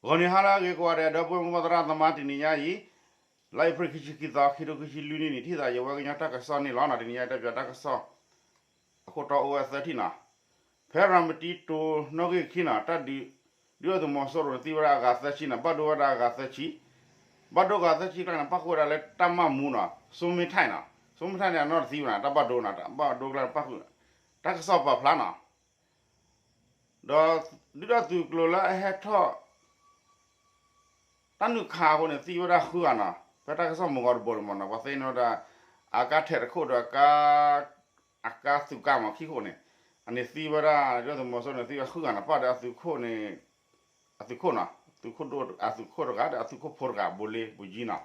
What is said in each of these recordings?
ဂီၤနံၤဟါလၢအဂ့ၤကိးဂၤဒဲး ဒီပုၢ်ဝဲၢ်မိၢ်ပၢ်သရၣ်သမါ တနံၤညါအံၤ လါအ့ဖြ့ၣ်ခံဆံခံသီ ခံထိခံဆံလွံၢ်နံၣ်န့ၣ် ထံၣ်သးယဝဲကညီတၢ်ကစီၣ်န့ၣ်လီၤ. တနံၤညါအံၤ တၢ်ပၠးတၢ်ကစီၣ် အခိၣ်တီအိၣ်ဝဲသၢထံၣ်နီၤ. ဖဲရၤမတံတိၤနီၣ်ဂံၢ်ခံနီၤ တၢ်ဒုး ဒုၣ်ဒါသုးမီၤစိရိၤန့ၣ် သံဝဲဒၣ်အဂၤသၢဆံနီၤ ဘၣ်ဒိဝဲဒၣ်အဂၤသၢဆံ, ဘၣ်ဒိအဂၤသၢဆံအကျါန့ၣ် ပၣ်ဃုာ်ဝဲဒၣ်လၢတၢ်မၢ်မူနီၤ စိမ့ၢ်ထဲနီၤ စိမ့ၢ်ထဲန့ၣ် အနီၢ်တသံဘၣ်နီၤ တၢ်ဘၣ်ဒိနီၤ တၢ်ဘၣ်ဒိအကျါန့ၣ် ပၣ်ဃုာ် တၢ်ကစီၣ်ပာ်ဖျါနီၤ ဒီး ဒုၣ်ဒါသုးကျိၤလၢအဟဲထီၣ် တၢ်နုာ်ခးအဃိန့ၣ် သံဝဲဒၣ်ဃုဂၤနီၤ ဖဲတၢ်ကစီၣ်မုၢ်ဂီၤတဘိန့ၣ်မ့ၢ်နီၤ ပှၤသ့န့ၢ်ဝဲဒၣ် အကါထဲးတခိၣ်ဒီး အကါသုးကါမ့ၢ်ခံခိၣ်န့ၣ် အန့ၣ်သံဝဲဒၣ် ဒုၣ်ဒါသုးမီၤစိရိၤန့ၣ် သံဝဲဃုဂၤနီၤ ပၣ်ဒီးအသုးခိၣ်န့ၣ် အသုးခိၣ်နီၤ သုးခိၣ်ဒိၣ် အသုးခိၣ်တဂၤဒီးအသုးခိၣ်ဖိတဂၤ ဘိလ့ဘိယံနီၤ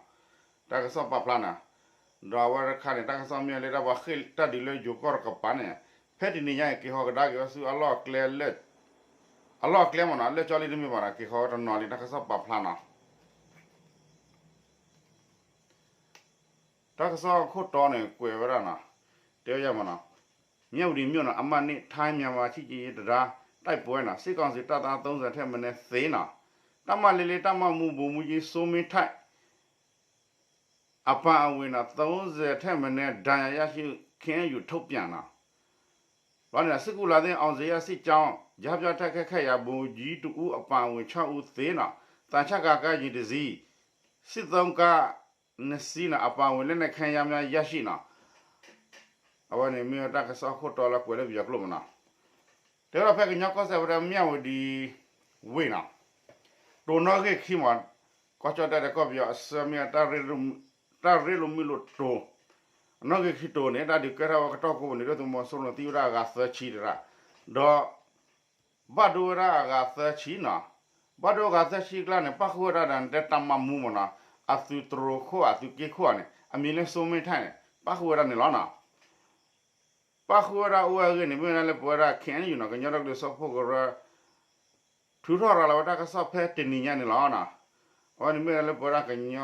တၢ်ကစီၣ်ပာ်ဖျါနီၤ ဒီးအဝဲတခါန့ၣ် တၢ်ကစီၣ်မ့ၢ်လၢတၢ်ပှၤဃ့ၢ်တၢ်ဒုးလၢယိၤကီၢ်တကပၤန့ၣ် ဖဲတနံၤညါအံၤ က့ၤဟီၣ်ကဒါက့ၤဝဲဆူအလီၢ်အကျဲလၢ အလီၢ်အကျဲမ့ၢ်နီၤ လၢကၠီလံတမ့ၢ်ဘၣ်ဒီး က့ၤဟီၣ်ဝဲတနီၤလံ တၢ်ကစီၣ်ပာ်ဖျါနီၤ တၢ်ကစီၣ်အခိၣ်တီန့ၣ် ကွဲးဝဲဒၣ်နီၤ တဲဝဲယၤမ့ၢ်နီၤ မြဝတီမြို့နီၤ အမှတ်နှစ် ထိုင်းမြန်မာချစ်ကြည်ရေးတံတား တိုက်ပွဲနီၤ စစ်ကောင်စီတပ်သား သုံးဆယ် ထက်မနည်းသေနီၤ တပ်မ လေးလေး တပ်မမှူး ဗိုလ်မှူးကြီး စိုးမင်းထိုက် အပါအဝင်နီၤ သုံးဆယ် ထက်မနည်း ဒဏ်ရာရရှိ ခ့ဢၢ်ယူၣ် ထုတ်ပြန်နီၤ ဘျီန့ၣ် စစ်ကူလာသည့် အောင်ဇေယျစစ်ကြောင်း ကြားဖြတ်တိုက်ခိုက်ခဲ့ရာ ဗိုလ်ကြီးတစ်ဦးအပါအဝင် ခြောက်ဦး သေနီၤ သံချပ်ကား ကားငယ်တစ်စီး စစ်သုံးကား နှစ်စီးနီၤ အပါအဝင် လက်နက်ခဲယမ်းများ ရရှိနီၤ အဝဲန့ၣ်မ့ၢ်ဝဲတၢ်ကစီၣ်ခိၣ်တီလၢကွဲးလၢ ပယီၤကျိာ်မ့ၢ်နီၤ တဲဝဲဒၣ်ဖဲကညီကီၢ်စဲၣ်ဝဲဒၣ် မြဝတီ ဝ့ၢ်နီၤ တိၤနီၣ်ဂံၢ်ခံမး ကီၢ်ကၠီၣ်တဲၣ်ဒီးကီၢ်ပယီၤအဆၢမ့ၢ် တၢ်ရ့လိာ်မုာ်လိာ်တိၤ အနီၣ်ဂံၢ်ခံတိၤန့ၣ် တၢ်ဒုးကဲထီၣ်ဝဲကတီၢ်ကိးပူၤန့ၣ် ဒုၣ်ဒါသုးမီၤစိရိၤန့ၣ် သံဝဲဒၣ်အဂၤသၢဆံတရၣ် ဒီး ဘၣ်ဒိဝဲဒၣ်အဂၤသၢဆံနီၤ ဘၣ်ဒိအဂၤသၢဆံအကျါန့ၣ် ပၣ်ဃုာ်ဝဲဒၣ်ဒီး တဲတၢ်မၤမူမ့ၢ်နီၤ အသုးတြိၤခိၣ် အသုးက့ခိၣ်န့ၣ် အမံၤလၢစိမ့ၢ်ထဲန့ၣ် ပၣ်ဃုာ်ဝဲဒၣ်န့ၣ်လီၤနီၤ ပၣ်ဃုာ်ဝဲဒၣ်အိၣ်ဝဲအဂ့ၢ်န့ၣ် မ့ၢ်ဝဲဒၣ်လၢပဝဲဒၣ် ခ့ၣ်အဲၣ်ယူၣ်နီၤ ကညီဒီကလုာ်စၢဖှိၣ်ကရၢ ထုးထီၣ်ရၤလီၤဝဲတၢ်ကစီၣ်ဖဲတနံၤညါန့ၣ်လီၤနီၤ အဝဲန့ၣ်မ့ၢ်ဝဲဒၣ်လၢပဝဲဒၣ်ကညီ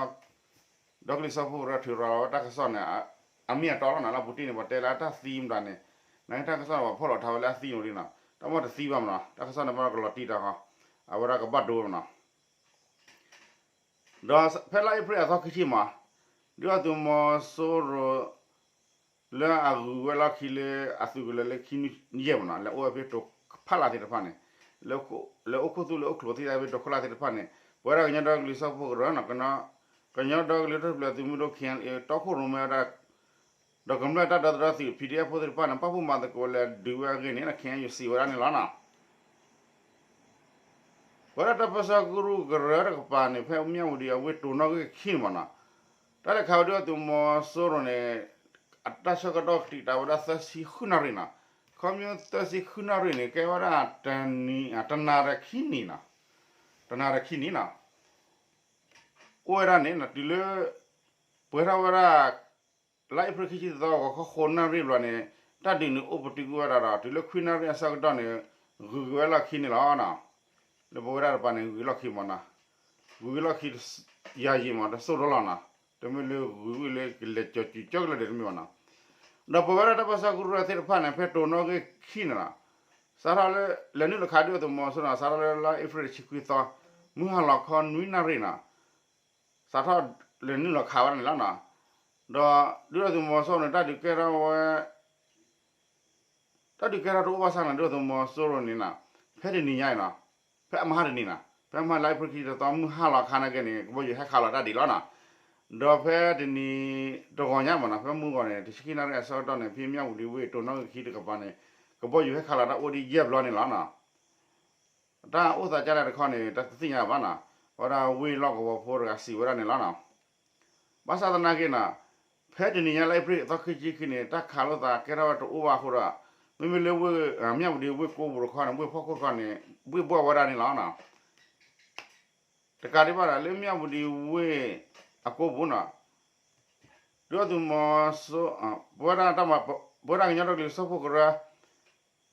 ဒီကလုာ်စၢဖှိၣ်ကရၢထုးထီၣ်ရၤလီၤဝဲတၢ်ကစီၣ်န့ၣ် အမ့ၢ်အတီလီၤနီၤ လၢအပူၤတ့ၢ်န့ၣ် ပှၤတဲလၢအတၢ်သံမတၤန့ၣ် နာ်က့တၢ်ကစီၣ်န့ၣ် ပှၤဖီၣ်လီၤထါဝဲလၢအသံန့ၣ်လီၤနီၤ တၢ်မ့ၢ်တသံဘၣ်မ့ၢ်နီၤ တၢ်ကစီၣ်န့ၣ်မ့ၢ်ကလီၤတံၢ်တၢ်ဃီ အဝဲဒၣ်ကဘၣ်ဒိမ့ၢ်နီၤ ဒီးဖဲလါအ့ဖြ့ၣ်အသီခံဆံမး ဒုၣ်ဒါသုးမီၤစိရိၤ လၢအဂုၤဝဲလီၢ်ခံလၢအသုးကလၢၤလၢခံယဲၢ်မ့ၢ်နီၤ လၢအိၣ်ဝဲဖဲတိၤဖးလၢ်သ့ၣ်တဖၣ်န့ၣ် လၢအိၣ်ခိၣ်သူၣ်လၢအိၣ်ချိးသ့ၣ်တဖၣ်ဖဲတိၤဖးလၢ်သ့ၣ်တဖၣ်န့ၣ် ပဝဲဒၣ်ကညီဒီကလုာ်စၢဖှိၣ်ကရၢနီၤ ကညီဒီကလုာ်တၢ်ထူၣ်ဖျဲးသုးမုၢ်ဒိၣ် ခ့ၣ်အဲၣ်ယူၣ် တီခိၣ်ရိၣ်မဲဝဲဒၣ် ဒီးကမျၢၢ်တၢ်ဒီသဒၢသုး ပီၣ်ဒံၣ်အဲၣ်ဖိသ့ၣ်တဖၣ်န့ၣ် ပာ်ဖှိၣ်မၤသကိးလဲၤဒုးဝဲအဂ့ၢ်န့ၣ် ခ့ၣ်အဲၣ်ယူၣ်စံးဝဲဒၣ်န့ၣ်လီၤနီၤ ပဝဲဒၣ်တၢ်ပၢဆှၢကရူၢ်ကရၢတကပၤန့ၣ် ဖဲမြဝတီအဝ့ၢ်တိၤနီၣ်ဂံၢ်ခံန့ၣ်မ့ၢ်နီၤ တၢ်လဲၤခးဝဲဒုၣ်ဒါသုးမီၤစိရိၤန့ၣ် အတၢ်ဆၢကတီၢ်ကတံာ်တာ်ဝဲဒၣ်သၢဆံဃုနၣ်ရံၣ်နီၤ ခီဖျိသၢဆံဃုနၣ်ရံၣ်န့ၣ် ကဲဝဲဒၣ် တနၤဒီးခံနံၤနီၤ တနၤဒီးခံနံၤနီၤ အိၣ်ဝဲဒၣ်န့ၣ် တုၤလၢ ပှဲၤထီၣ်ဝဲဒၣ် လါအ့ဖြ့ၣ်ခံဆံသီ ဂီၤခီဃိးနၣ်ရံၣ်ဘျီန့ၣ် တၢ်ဒုးန့ၣ်အိၣ်ပတုာ်ကွံာ်ဝဲဒၣ်ဒီး တုၤလၢခွံနၣ်ရံၣ်အဆၢကတီၢ်န့ၣ် ဂုၤက့ၤဝဲလီၢ်ခံန့ၣ်လီၤ. လၢပဝဲဒၣ်တပၤန့ၣ် ဂုၤက့ၤလီၢ်ခံမ့ၢ်နီၤ, ဂုၤက့ၤလီၢ်ခံ ယၤယံာ်မ့ၢ် တစိၢ်တလီၢ်နီၤ, တမ့ၢ်လၢဂုၤက့ၤလၢကလဲၤကၠီၤစူၤကၠီကလဲၤဒဲးတမ့ၢ်ဘၣ်နီၤ. ဒီးပဝဲဒၣ်တၢ်ပၢဆှၢကရူၢ်သ့ၣ်တဖၣ်န့ၣ် ဖဲတိၤနီၣ်ဂံၢ်ခံန့ၣ်နီၤ စးထီၣ်လၢ လဲၤနုာ်လီၤခးဒုၣ်ဒါသုးမီၤစိရိၤနီၤ စးထီၣ်လၢလါအ့ဖြ့ၣ်တဆံခွံသီ မုၢ်ဟါလီၤခီနွံနၣ်ရံၣ်နီၤ စးထီၣ်လဲၤနုာ်လီၤခးဝဲဒၣ်န့ၣ်လီၤနီၤ. ဒီးဒုၣ်ဒါသုးမီၤစိရိၤန့ၣ် တၢ်ဒုးကဲထီၣ်ဝဲ တၢ်ဒုးကဲထီၣ်တအိၣ်ဘၣ်ဆၣ်န့ၣ် ဒုၣ်ဒါသုးမီၤစိရိၤန့ၣ်နီၤ ဖဲတနံၤညါအံၤနီၤ ဖဲအမဟါတနံၤနီၤ ဖဲမဟါလါအ့ဖြ့ၣ်ခံဆံတသီ မုၢ်ဟါလီၤခါနာ်က့န့ၣ် ကဘီယူၤဟဲခးလီၤတၢ်ဒံးလီၤနီၤ. ဒီးဖဲတနံၤတဂီၤညါမ့ၢ်နီၤ ဖဲမုၢ်ဂီၤန့ၣ် တဆံခံနၣ်ရံၣ်အဆၢကတီၢ်န့ၣ် ဖဲမၠၣ်ဝတံၤဝ့ၢ်တိၤနီၣ်ဂံၢ်ခံတကပၤန့ၣ် ကဘီယူၤဟဲခးလီၤတၢ်အိၣ်ဒံးယဲၢ်ဘျီန့ၣ်လီၤနီၤ. တၢ်အိၣ်သးကလဲၣ်တခီန့ၣ် တၢ်တသ့ၣ်ညါဘၣ်နီၤ, အဝဲဒၣ်ဝ့ၢ်လီၢ်ကဝီၤဖိတဂၤစံးဝဲဒၣ်န့ၣ်လီၤနီၤ. ဘၣ်ဆၣ်သနာ်က့နီၤ ဖဲတနံၤညါလါအ့ဖြ့ၣ်အသီခံဆံခံန့ၣ် တၢ်ခးလိာ်သးကဲထီၣ်ဝဲတအိၣ်ဘၣ်အဃိဒီး မ့မ့ၢ်လၢဝ့ၢ် မၠၣ်ဝတံၤဝ့ၢ်ကိးပူၤတခီန့ၣ် ဝ့ၢ်ဖီခိၣ်တခီန့ၣ် ဘှ့ၣ်ဘှီၣ်ဝဲဒၣ်န့ၣ်လီၤနီၤ. တကးဒံးဘၣ်ဒီး လၢမၠၣ်ဝတံၤဝ့ၢ်အကိးပူၤနီၤ ဒုၣ်ဒါသုးမီၤစိ ပဝဲဒၣ် ပဝဲဒၣ်ကညီဒီကလုာ်စၢဖှိၣ်ကရၢ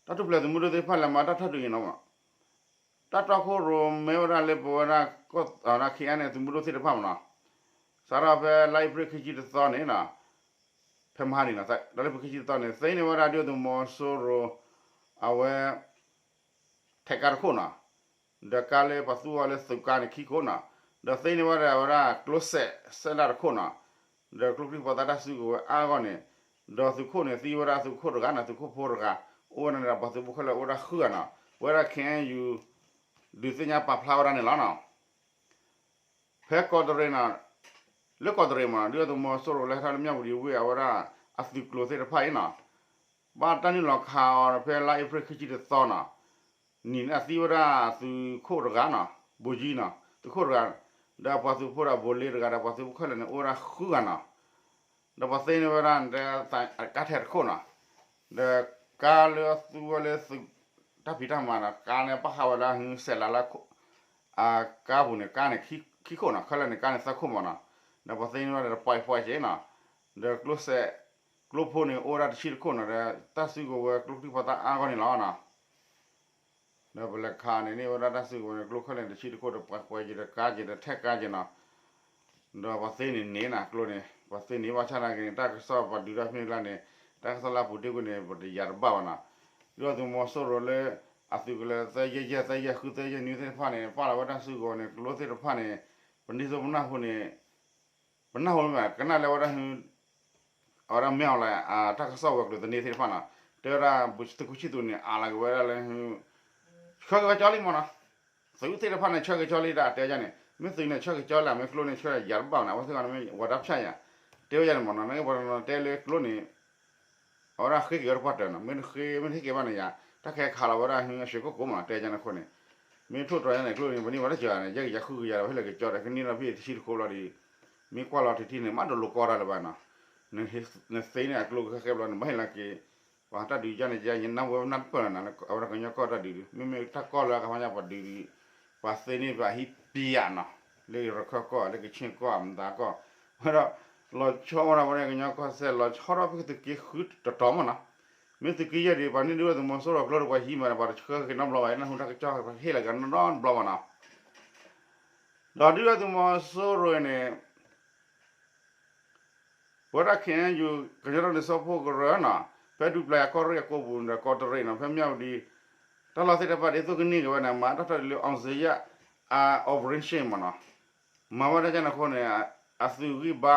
တၢ်ထူၣ်ဖျဲးသုးမုၢ်ဒိၣ်သ့ၣ်တဖၣ်လဲၤမၤတၢ်ထီၣ်ဒုးအံၤနီၤ တၢ်တီခိၣ်ရိၣ်မဲဝဲဒၣ်လၢပဝဲဒၣ် ခ့ၣ်အဲၣ်ယူၣ်သုးမုၢ်ဒိၣ်သ့ၣ်တဖၣ်မ့ၢ်နီၤ စးထီၣ်ဖဲလါအ့ဖြ့ၣ်ခံဆံတသီန့ၣ်နီၤ ဖဲမဟါန့ၣ်နီၤ လါအ့ဖြ့ၣ်ခံဆံတသီန့ၣ် သ့န့ၢ်ဝဲဒၣ်ဒုၣ်ဒါသုးမီၤစိရိၤ အဝဲ ထဲးကားတခိၣ်နီၤ ဒီးကါလၢပှၤသူဝဲလၢသုးကါန့ၣ်ခံခိၣ်နီၤ, ဒီးသ့န့ၢ်ဝဲဒၣ်ဝဲဒၣ်ကျိစဲးစဲးဒၣ်တခိၣ်နီၤ, ဒီးကျိချံမျိာ်သၣ်တၢ်စုကဝဲၤအါအါဂီၢ်န့ၣ်, ဒီးသုးခိၣ်န့ၣ် သံဝဲဒၣ်သုးခိၣ်တဂၤနီၤ, သုးခိၣ်ဖိတဂၤ, အိၣ်ဝဲဒၣ်န့ၣ်ဒီးပှၤသုးဖိခဲလၢာ်အိၣ်ဝဲဒၣ်ဃုဂၤနီၤ, ပဝဲဒၣ် ခ့ၣ်အဲၣ်ယူၣ် ဒုးသ့ၣ်ညါပာ်ဖျါဝဲဒၣ်န့ၣ်လီၤနီၤ. ဖဲကီးတရံးနီၤ, လၢကီးတရံးမး ဒုၣ်ဒါသုးမီၤစိရိၤလၢဟဲထီၣ်လၢမၠၣ်ဝတံၤဝ့ၢ်အဝဲဒၣ် အသုးကျိၤသ့ၣ်တဖၣ်အံၤနီၤ, ဘၣ်တၢ်နုာ်လီၤခးအီၤဖဲလါအ့ဖြ့ၣ်ခံဆံတသီနီၤ, နံၤန့ၣ်အသံဝဲဒၣ်သုးခိၣ်တဂၤနီၤ, ဘိကၠံနီၤ, သုးခိၣ်တဂၤ, ဒီးပှၤသုးဖိဒီးဘိလ့တဂၤဒီးပှၤသုးဖိခဲလၢာ်န့ၣ် အိၣ်ဝဲဒၣ်ဃုဂၤနီၤ. ဒီးပှၤသ့န့ၢ်ဝဲဒၣ်န့ၣ် ကါထဲတခိၣ်နီၤ, ဒီးကါလၢသူဝဲလၢသုး တၢ်ဖံးတၢ်မၤနီၤ, ကါန့ၣ်ပာ်ဃာ်ဝဲဒၣ်ဟုစဲးလၤလၢ ကါပူၤန့ၣ် ကါန့ၣ်ခံခိၣ်နီၤ, ခဲလၢာ်န့ၣ်ကါန့ၣ်သၢခိၣ်မးနီၤ, ဒီးပှၤသ့န့ၢ်ဝဲဒၣ်တပှဲၤပှဲၤက့နီၤ, ဒီးကျိစဲး ကျိဖိန့ၣ်အိၣ်ဝဲဒၣ်တဆံတခိၣ်နီၤ, ဒီးတၢ်စုကဝဲၤကျိချံမျိာ်သၣ်အါအါဂီၢ်န့ၣ်လီၤနီၤ. ဒီးပလဲၤခးန့ၣ်န့ၢ်ဝဲဒၣ်တၢ်စုကဝဲၤန့ၣ် ကျိခဲလၢာ်န့ၣ်တဆံတခိၣ်ဒီးပှဲၤပှဲၤက့ၤဒီးကါက့ၤဒီးထဲကါက့ၤနီၤ, ဒီးပှၤသ့န့ၢ်န့ၣ်နီၤ ကျိန့ၣ် ပှၤသ့န့ၢ်ဘၣ်ဆၣ်နာ်က့န့ၣ် တၢ်ကစီၣ်ပှၤဒုးတၢ်ဖဲန့ၣ်ကျါန့ၣ် တၢ်ကစီၣ်လၢအပူၤတ့ၢ်ကွံာ်န့ၣ် ပတယၤတဘၣ်ဘၣ်နီၤ. ဒုၣ်ဒါသုးမီၤစိရိၤလၢ အသုးကလၢၤသၢယဲၢ်ယဲၢ် သၢယဲၢ်ဃု သၢယဲၢ်နွံသ့ၣ်တဖၣ်န့ၣ် ပာ်လီၤဝဲတၢ်စုကဝဲၤန့ၣ် ကျိသ့ၣ်တဖၣ်န့ၣ် ပနံၣ်သိပနၢ်ဖိန့ၣ် ပနၢ်ဟူမ့ၢ်ဘၣ် ကနၣ်လၢဝဲဒၣ်ဟု အဝဲဒၣ်မ့ၢ်အီၤလၢ တၢ်ကစီၣ်ဝဲၤကျိၤသန့သ့ၣ်တဖၣ်နီၤ, တဲဝဲဒၣ်သုးခိၣ်ဆံၣ်သူးန့ၣ် အါလီၤက့ၤဝဲဒၣ်လၢ ဆှၢက့ၤဝဲကၠီလံမ့ၢ်နီၤ, သုးသ့ၣ်တဖၣ်န့ၣ် ဆှၢက့ၤကၠီလံဒၣ်တဲယါန့ၣ် မ့ၢ်သုးန့ၣ် ဆှၢက့ၤကၠီလံ မ့ၢ်ကျိန့ၣ် ဆှၢယၤတဘၣ်န့ၣ် အဝဲသ့ၣ်ဂီၢ်န့ၣ်မ့ၢ်ဝဲဒၣ်ဖၠၣ်ယၤ တဲဝဲယါန့ၣ်မ့ၢ်နီၤ, နကပှၤတနီၤတဲလၢကျိန့ၣ် အဝဲဒၣ်ဃ့က့ၤဝဲတပှၢ်တၢၢ်နီၤ, မ့ၢ်တဃ့ မ့ၢ်တဟ့ၣ်က့ၤဘၣ်န့ၣ်ယၤ တၢ်ခဲခးလီၤဝဲဒၣ်ဟုအရွှေကုက္ကိုမ့ၢ်နီၤ တဲယါန့ၣ်အဃိန့ၣ်, မ့ၢ်ထိၣ်တြီၤယါန့ၣ် ကျိန့ၣ် ပန့ၢ်ဝဲတစၢၤန့ၣ် ယဲကယၤဃုကယၤဒီး ဖဲလဲၣ်ကကၠီဒီး ကန့ၢ်လီၤဖဲတဆံတခိၣ်ဘျီဒီး မ့ၢ်ကွၢ်လီၤတထံၣ်န့ၣ် မ့ၢ်တလိၤကီၢ်တၢ်လၢၤဘၣ်နီၤ, နသ့န့ၢ်အကျိခဲခဲဘျီန့ၣ် ဘၣ်ဟ့ၣ်လီၤက့ၤ ပှၤတၢ်ဒုးယါန့ၣ် ယနၢ်ဝဲနၢ်တပၢၢ်လၢၤနီၤ အဝဲဒၣ်ကညီကီၢ်တၢ်ဒုးဒုး မ့မ့ၢ်တၢ်ကီၢ်လၢအခီပညီပှၤဒုးဒုး ပှၤသ့န့ၢ်ပှၤဟံးပံယါနီၤ, လၢရခၢၣ်ကီၢ် လၢကခ့ၣ်ကီၢ် မသးကီၢ် ဝဲဒီး လီၤဆီဝဲဒၣ်ဝဲန့ၣ်ကညီကီၢ်စဲၣ် လီၤဆီထီၣ်ဖဲသုးက့ဃုတတီၤမ့ၢ်နီၤ, မ့ၢ်သုးက့ယဲၢ်ဒံး ပှၤန့ၢ်ဒုၣ်ဒါသုးမီၤစိရိၤကျိဒီးပှၤဟံးမးဒီး ပှၤတဆှၢက့ၤနီတဘျီဘၣ် နၢ်ဟူတၢ်ကစီၣ်ဟ့ၣ်လီၤက့ၤနီတဘျီဘၣ်နီၤ, ဒီးဒုၣ်ဒါသုးမီၤစိရိၤန့ၣ် ပဝဲဒၣ် ခ့ၣ်အဲၣ်ယူၣ် ကညီဒီကလုာ်စၢဖှိၣ်ကရၢနီၤ, ဖဲဒူပျၢ်ယၤကီၢ်ရ့ၣ်အကိပူၤဒီးကီးတရံးနီၤ, ဖဲမၠၣ်ဝတံၤ တၢ်လီၢ်သ့ၣ်တဖၣ်ဒ်သိးကန့ၢ်က့ၤဝဲန့ၣ် မၤတၢ်ထီၣ်ဒ်လၢ အောင်ဇေယျ အ operation မ့ၢ်နီၤ, မၤဝဲဒၣ်ကန့ၣ်အဃိန့ၣ် အသုးဂံၢ်ဘါ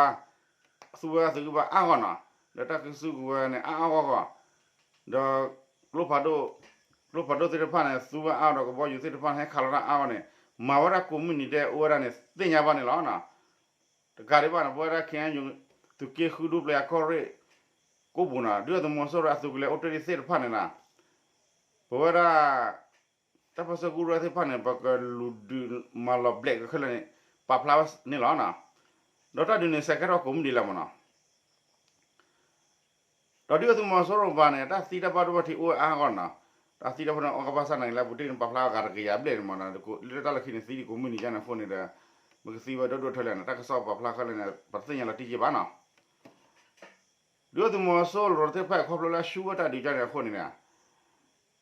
သူဝဲအသုးဂံၢ်ဘါအါဂီၢ်နီၤ, ဒီးတၢ်ကစုကဝဲၤန့ၣ် အါအါဂီၢ်ဂီၢ်, ဒီး ကျိဖးဒိၣ် ကျိဖးဒိၣ်သ့ၣ်တဖၣ်န့ၣ် သူဝဲအါဒီးကဘီယူၤသ့ၣ်တဖၣ်န့ၣ် ဟဲခးလီၤတၢ်အါဂီၢ်န့ၣ် မၤဝဲဒၣ်ကိးမုၢ်နံၤဒဲးအိၣ်ဝဲဒၣ်န့ၣ် သ့ၣ်ညါဘၣ်န့ၣ်လီၤ. တကးဒံးဘၣ်န့ၣ် ပဝဲဒၣ် ခ့ၣ်အဲၣ်ယူၣ် သုးက့ဃုဒူပျၢ်ယၤကီၢ်ရ့ၣ် ကိးပူၤနီၤ ဒုၣ်ဒါသုးမီၤစိရိၤအသုးကလၢၤအိၣ်တ့ၢ်သ့ၣ်တဖၣ်န့ၣ်နီၤ ပဝဲဒၣ် တၢ်ပၢဆှၢကရူၢ်သ့ၣ်တဖၣ်န့ၣ် ပကလူၤဒုးမၤလီၤဘျဲးကခဲလၢာ်န့ၣ် ပာ်ဖျါဝဲန့ၣ်လီၤ. ဒီးတၢ်ဒုးန့ၣ် စဲးကဲထီၣ်ကိးမုၢ်နံၤလၢမ့ၢ်နီၤ ဒီးဒုၣ်ဒါသုးမီၤစိရိၤဘၣ်န့ၣ် တၢ်သံတၢ်ဘၣ်ဒိဘၣ်ထံးအိၣ်ဝဲအါဂီၢ်နီၤ, တၢ်သံတၢ်ဘၣ်ဒိန့ၣ် အီကဘၣ်ဆၣ်နာ်က့ၤလၢအပူၤတ့ၢ်န့ၣ် ပာ်ဖျါအဂၤတကယၤဘျဲၣ်န့ၣ်မ့ၢ်နီၤ, လၢတၢ်လီၢ်ခံန့ၣ် သံဒံးကိးမုၢ်နံၤယါန့ၣ်အဃိန့ၣ်ဒီး ပကသံဝဲဒိၣ်ဒိၣ်ထဲလဲၣ်နီၤ, တၢ်ကစီၣ်ပာ်ဖျါခဲလၢာ်န့ၣ် ပတသ့ၣ်ညါလီၤတံၢ်က့ၤဘၣ်နီၤ. ဒုၣ်ဒါသုးမီၤစိရိၤသ့ၣ်တဖၣ်အံၤခီဖျိလၢအဆူဝဲတၢ်ဒုးကန့ၣ်အဃိန့ၣ်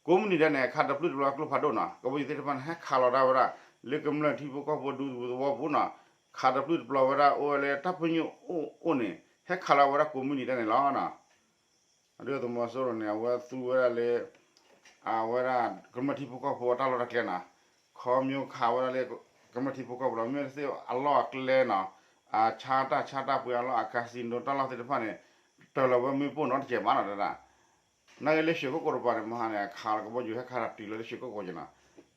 ကိးမုၢ်နံၤဒဲးန့ၣ် ခးတပျုၢ်တပျီၤကျိဖးဒိၣ်နီၤ, ကဘီယူၤသ့ၣ်တဖၣ်န့ၣ် ဟဲခးလီၤတၢ်ဝဲဒၣ် လၢကမျၢၢ်ထံဖိကီၢ်ဖိဒူသဝီပူၤနီၤ, ခးတပျုၢ်တပျီၤဝဲဒၣ်အိၣ်ဝဲလၢတၢ်ပညိၣ်အိၣ်အိၣ်န့ၣ် ဟဲခးလီၤဝဲဒၣ်ကိးမုၢ်နံၤဒဲးန့ၣ်လီၤ. ဒုၣ်ဒါသုးမီၤစိရိၤန့ၣ် အဝဲသူဝဲဒၣ်လၢ အဝဲဒၣ်ကမျၢၢ်ထံဖိကီၢ်ဖိအတၢ်လီၢ်တၢ်ကျဲနီၤ, ခီဖျိခးဝဲဒၣ်လၢ ကမျၢၢ်ထံဖိကီၢ်ဖိလီၤ, မ့ၢ်တသ့အလီၢ်အကျဲနီၤ, အဆါတၢ်ဆါတၢ်ပှ့ၤအလီၢ် အcasinoတၢ်လီၢ်သ့ၣ်တဖၣ်န့ၣ် တၢၤလီၤဝဲမ့ၣ်ပိၢ်နီတစဲးဘၣ်နီၤဒၣ် နာ်က့လၢရွှေကုက္ကိုတပၤန့ၣ် မဟါန့ၣ် ခးလီၤကဘီယူၤဟဲခးဒီးတုၤလီၤလၢရွှေကုက္ကိုက့ၤနီၤ,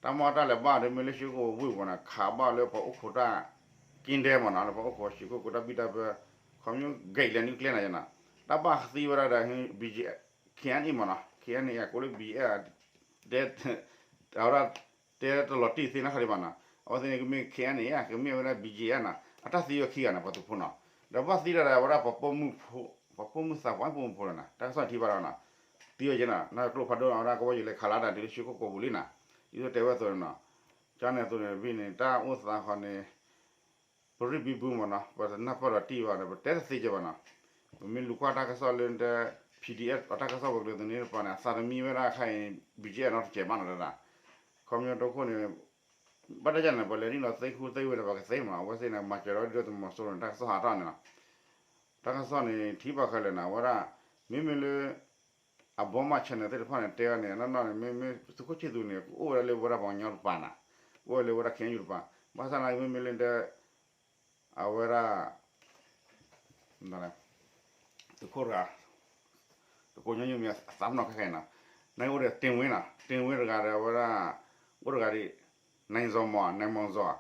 တၢ်မ့ၢ်တၢ်လဲၤဘၣ်ဒီးမ့ၢ်လၢရွှေကုက္ကိုဝ့ၢ်ပူၤန့ၣ် ခးဘၣ်လၢပှၤအိၣ်ခိးတၢ်က့ဒဲမ့ၢ်နီၤ, လၢပှၤအိၣ်ခိးရွှေကုက္ကိုတၢ်ဘံၣ်တၢ်ဘၢ ခီဖျိဂဲၤလၢနုကျဲနီၤယနီၤ, တၢ်ဘၣ်သံဝဲဒၣ်ဒီး ဘီကၠံ ခ့ၣ်အဲၣ်အံၣ်မ့ၢ်နီၤ, ခ့ၣ်အဲၣ်အံၣ် အကိးလၢ ဘီကၠံ တဲ အဝဲဒၣ် တဲတလီၤတံၢ်သ့နီတခါဒံးဘၣ်နီၤ, အဝဲသ့ၣ်န့ၣ် ကမ့ၢ် ခ့ၣ်အဲၣ်အံၣ် ကမ့ၢ်ဝဲဒၣ် ဘီကၠံ နီၤ, အတၢ်သံဝဲခံဂၤန့ၣ် ပှၤသုးဖိနီၤ, ဒီးဘၣ်သံဒၣ်ဒီးဝဲဒၣ် ပှၤပိာ်မုၣ်သးပှၢ်ပိာ်မုၣ်ဖိလီၤနီၤ, တၢ်ကစီၣ်ထံၣ်ဘၣ်ဒီးနီၤ, သံဝဲက့ၤနီၤ, နီၢ်ကျိဖးဒိၣ်အဝဲဒၣ်ကဘီယူၤလဲၤခးလီၤတၢ်တုၤလၢရွှေကုက္ကိုပူၤလံနီၤ, ဒ်သိးတဲဝဲအသိးန့ၣ်နီၤ, ကန့ၣ်အသိးန့ၣ် ဘၣ်န့ၣ် တၢ်အိၣ်သးဃီန့ၣ် ပရံးဘံဘူမ့ၢ်နီၤ ပတနၢ်ပၢၢ်ဒီးတံၢ်ဘၣ်ဒီး ပတဲတသ့ကဲဘၣ်နီၤ, ပမ့ၢ်လူၤကွၢ်တၢ်ကစီၣ်လၢ PDF အတၢ်ကစီၣ်ဝဲၤကျိၤသန့တပၤန့ၣ် အသးတမံဝဲဒၣ်ခဲအံၤ ဘီကၠံ နီတစဲးဘၣ်နီၤဒၣ်, ခီဖျိတခိၣ်န့ၣ် ဘၣ်တၢ်ယါန့ၣ် ပှၤလဲၤနုာ်လီၤသ့ဃူသ့ဝဲဒီးပှၤကသ့မ့ၢ်နီၤ, အဝဲသ့ၣ်န့ၣ် မၤစၢၤဒီးဒုၣ်ဒါသုးမီၤစိရိၤန့ၣ် တၢ်ကစီၣ်ဟးထီၣ်န့ၣ်လီၤ, တၢ်ကစီၣ်န့ၣ် ထံၣ်ဘၣ်ခဲလၢာ်နီၤ, အဝဲဒၣ် မ့မ့ၢ်လၢ အဘီမး channel သ့ၣ်တဖၣ်န့ၣ် တဲဝဲန့ၣ် နီၢ်နီၢ်န့ၣ် မ့မ့ၢ်သုးခိၣ်ဆံၣ်သူးန့ၣ် ကအိၣ်ဝဲဒၣ်လၢပဝဲဒၣ်ပှၤကညီတပၤနီၤ, အိၣ်ဝဲလၢဝဲဒၣ် ခ့ၣ်အဲၣ်ယူၣ်တပၤ, ဘၣ်ဆၣ်သနာ်က့ မ့မ့ၢ်လၢ အဝဲဒၣ် သုးခိၣ်တဂၤ တကိးညီနုၢ်မ့ၢ်အသးပနီၣ်ခဲခဲအံၤနီၤ, နာ်က့အိၣ်ဒီး တင်ဝင်းနီၤ, တင်ဝင်းတဂၤဒီး အဝဲဒၣ် အိၣ်တဂၤဒ် နၢ်စီၤမီၤ နၢ်မီၤစီၤ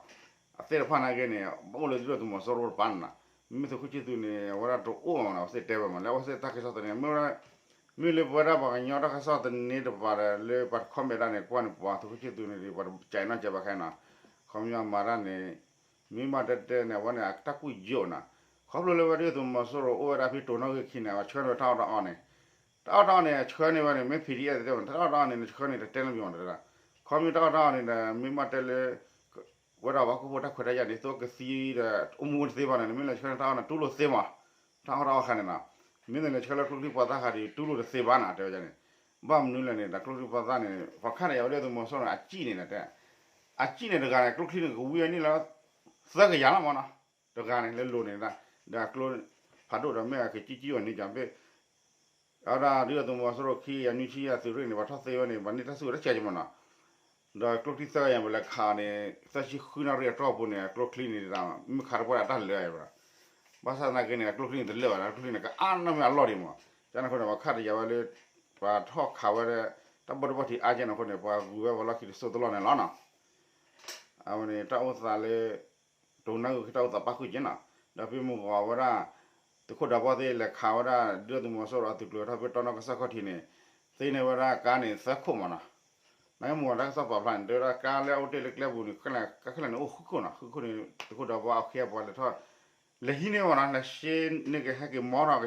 အသ့ၣ်တဖၣ်နာ်က့န့ၣ် ဘၣ်အိၣ်လၢဒုၣ်ဒါသုးမီၤစိရိၤတပၤန့ၣ်နီၤ, မ့မ့ၢ်သုးခိၣ်ဆံသူးန့ၣ် အဝဲဒၣ်တအိၣ်မးနီၤ, အဝဲသ့ၣ်တဲဝဲမး လၢအဝဲသ့ၣ်တၢ်ကစီၣ်သန့ မ့ၢ်ဝဲဒၣ် မ့ၢ်လၢပဝဲဒၣ်ပှၤကညီတၢ်ကစီၣ်သန့တပၤဒီး လၢပှၤတ comment ဒၣ်န့ၣ် ကွၢ်န့ၣ် ပှၤသုးခိၣ်ဆံသူးန့ၣ် ပှၤတကးနီၣ်ကဲဘၣ်ခဲနီၤ, ခီပညီမၤတၢ်န့ၣ် မ့ၢ်ဘၣ်တဲတဲန့ၣ် အဝဲန့ၣ် အတၢ်ကူၣ်ယိာ်နီၤ, ခီဖျိလၢဝဲဒုၣ်ဒါသုးမီၤစိရိၤအိၣ်ဝဲဒၣ်ဖဲတိၤနီၣ်ဂံၢ်ခံန့ၣ် အဝဲဆှၢန့ၢ်ဝဲတၢ်အီၣ်တၢ်အီန့ၣ်, တၢ်အီၣ်တၢ်အီန့ၣ် အဆှၢန့ၢ်ဝဲန့ၣ် မ့ၢ် PDF တဲဝဲ တၢ်အီၣ်တၢ်အီန့ၣ် နဆှၢန့ၢ်တတဲလၢၤမးတဲဒၣ်, ခီမ့ၢ်တၢ်အီၣ်တၢ်အီန့ၣ်ဒီး မ့ၢ်ဘၣ်တဲလၢ ဝဲဒၣ်ပှၤဟီၣ်ခိၣ်ဖိတၢ်ခွဲးတၢ်ယာ်န့ၣ် သုကသံဒီး အိၣ်မူတသ့ဘၣ်န့ၣ် နမ့ၢ်လဲၤဆှၢန့ၢ်တၢ်အီၣ်န့ၣ် တူၢ်လိာ်သ့မး, တၢ်အီၣ်တၢ်အီခါန့ၣ်နီၤ, မ့ၢ်နလဲၤဆှၢလၢကျိချံပှၤသၣ်ခါဒီး တူၢ်လိာ်တသ့ဘၣ်နီၤ တဲဝဲန့ၣ်, ဘၣ်မနုၤလဲၣ်န့ၣ် ဒီးကျိချံပှၤသၣ်န့ၣ် ပှၤခါန့ၣ် အဝဲဒၣ်သုးမီၤစိရိၤန့ၣ် အစံၣ်န့ၣ်တဲ အစံၣ်န့ၣ်တဂၤန့ၣ် ကျိချံန့ၣ် ကဝံအနံၣ်လၢ သၢကယၤလီၤမးနီၤ, တဂၤန့ၣ် လၢလိၤန့ၣ် ဒီးအကျိ ဖးဒိၣ်ဒီးမ့ၢ်အကစံၣ်စံၣ်ဝဲန့ၣ်ကဘ့ၣ် အဝဲဒၣ်ဒုၣ်ဒါသုးမီၤစိရိၤခံကယၤနွံဆံယဲၢ်သုးရ့ၣ်န့ၣ် ပှၤထီၣ်သ့ဝဲန့ၣ် ပှၤန့ၢ်တၢ်စုကဝဲၤတၢ်ဆဲးက့မးနီၤ, ဒီးကျိချံသၢကယၤပလဲၤခးအီၤန့ၣ် သၢဆံဃုနၣ်ရံၣ်အတီၢ်ပူၤန့ၣ် အကျိချံန့ၣ် မ့ၢ်ခးတပှၢ်ဒီးတၢ်လၢာ်အံၤဘၣ်, ဘၣ်ဆၣ်သနာ်က့န့ၣ် အကျိချံန့ၣ်တလၢာ်ဘၣ်ဒီး ကျိချံန့ၣ် ကအါနီၢ်မ့ၢ်အလီၢ်ဒံးမး, ကန့ၣ်အဃိန့ၣ် ပှၤခးတယာ်ဝဲလၢ ပှၤထီၣ်ခးဝဲဒၣ် တၢ်ဘီတဘီထံးအါကဲန့ၣ်အဃိန့ၣ် ပှၤဂုၤဝဲပှၤလီၢ်ခံတစိၢ်တလီၢ်န့ၣ်လီၤနီၤ, အဝဲန့ၣ် တၢ်အိၣ်သးလၢ တိၤနီၣ်ဂံၢ်ခံတၢ်အိၣ်သးပၣ်ဃုာ်က့နီၤ, ဒီးဖဲမုၢ်ဂီၤဝဲဒၣ် သုးခိၣ်ဒးဘီသ့ၣ်လဲၤခးဝဲဒၣ် ဒုၣ်ဒါသုးမီၤစိရိၤအသုးကျိၤထီၣ်ဖဲတီနီၣ်ကစၢ်ခီၣ်ထံးန့ၣ် သ့န့ၢ်ဝဲဒၣ်ကါန့ၣ်သၢခိၣ်မးနီၤ, နမ့ၢ်မ့ၢ်တၢ်ကစီၣ်ပာ်ဖျါန့ၣ် တဲဝဲဒၣ်ကါလၢအအိၣ်တ့ၢ်လၢကျဲပူၤန့ၣ် ကါခဲလၢာ်န့ၣ်အိၣ်ဃုခိၣ်နီၤ, ဃုခိၣ်န့ၣ် သုးခိၣ်ဒးဘီအခဲအံၤပှၤလဲၤထီၣ် လဲၤဟံးန့ၢ်မးနီၤ, လဲၤရှဲန့ၢ်က့ၤဟဲက့ၤ မီ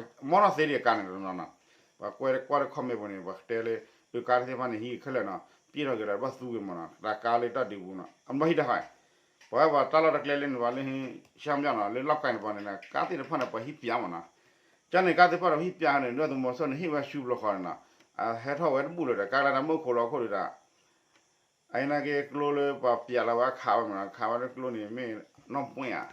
ထီၣ်သ့ဒံးကါန့ၣ်တနီၤနီၤ, ပှၤကွဲးကွၢ်လၢ comment ပူၤန့ၣ် ပှၤတဲလၢ ပကါသ့ၣ်တဖၣ်န့ၣ် ဟံးခဲလၢာ်နီၤ, ပျဲထီၣ်က့ၤဒီးဘၣ်သူက့ၤမးနီၤ, တၢ်ကါလၢတၢ်ဒုးပူၤနီၤ အဘၣ်ဟံးတၢ်ဃီ, ပှၤဝဲပှၤတၢ်လီၢ်တၢ်ကျဲလၢန့ၣ် ပှၤလၢဟံး ရှမ်းမြောက် နီၤ, လၢလီၢ်ကဲန့ၣ်ပှၤန့ၣ် ကါသ့ၣ်တဖၣ်န့ၣ် ပှၤဟံးပၠးမးနီၤ, ကန့ၣ်ကါသ့ၣ်တဖၣ်န့ၣ် ပှၤဟံးပၠးန့ၣ် ဒုၣ်ဒါသုးမီၤစိရိၤန့ၣ် ဟ့ၣ်ဝဲဆူဘျီဃီန့ၣ်နီၤ, အဟဲထီၣ်ဝဲတဘူၣ်လၢၤဒီး ကါလၢတၢ်မုၢ်ခိၣ်လီၤခိၣ်ဒံးဒီး အအံၤနာ်က့ကျိလၢပှၤပၠးလီၤဝဲအခးဝဲမးနီၤ, ခးဝဲလၢကျိန့ၣ်မ့ၢ်နီၢ်ပှဲၢ်